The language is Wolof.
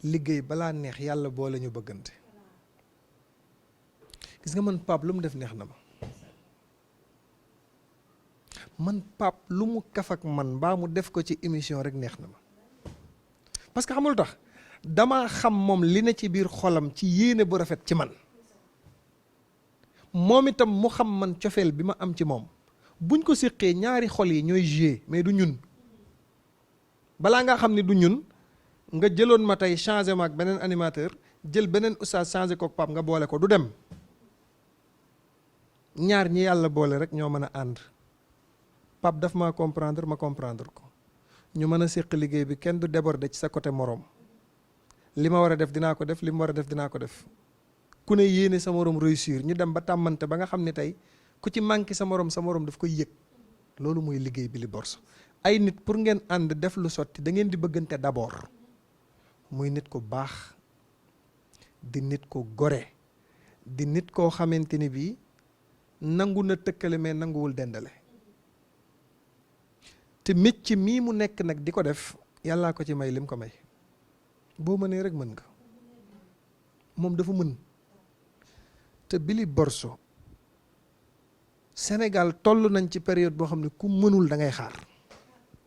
liggéey balaa neex yàlla boole ñu bëggante. gis nga man Pape lu mu def neex na ma. man Pape lu mu kaf ak man mbaa mu def ko ci émission rek neex na ma. parce que xamul tax damaa xam moom li ne ci biir xolam ci yéene bu rafet ci man. moom itam mu xam man cofeel bi ma am ci moom. buñ ko séqee ñaari xol yi ñooy jouer mais du ñun. balaa nga xam ni du ñun nga jëloon ma tey changé ma ak beneen animateur jël beneen oustaz changé kook Pape nga boole ko du dem. ñaar ñi yàlla boole rek ñoo mën a ànd. Pape daf maa comprendre ma comprendre ko. ñu mën a séq liggéey bi kenn du déborder ci sa côté moroom. li ma war a def dinaa ko def li ma war a def dinaa ko def. ku ne yéene sa moroom réussir ñu dem ba tàmmante ba nga xam ne tey ku ci manqué sa moroom daf koy yëg. loolu mooy liggéey Billy Borso. ay nit pour ngeen ànd def lu sotti da ngeen di bëggante d'abord. muy nit ku baax. di nit ku gore. di nit koo xamante ni bii nangu na tëkkale mais nanguwul dendale. te métier mii mu nekk nag di ko def yàllaa ko ci may lim ko may. boo mënee rek mën nga. moom dafa mën. te Billy Borso Sénégal toll nañ ci période boo xam ne ku mënul da ngay xaar.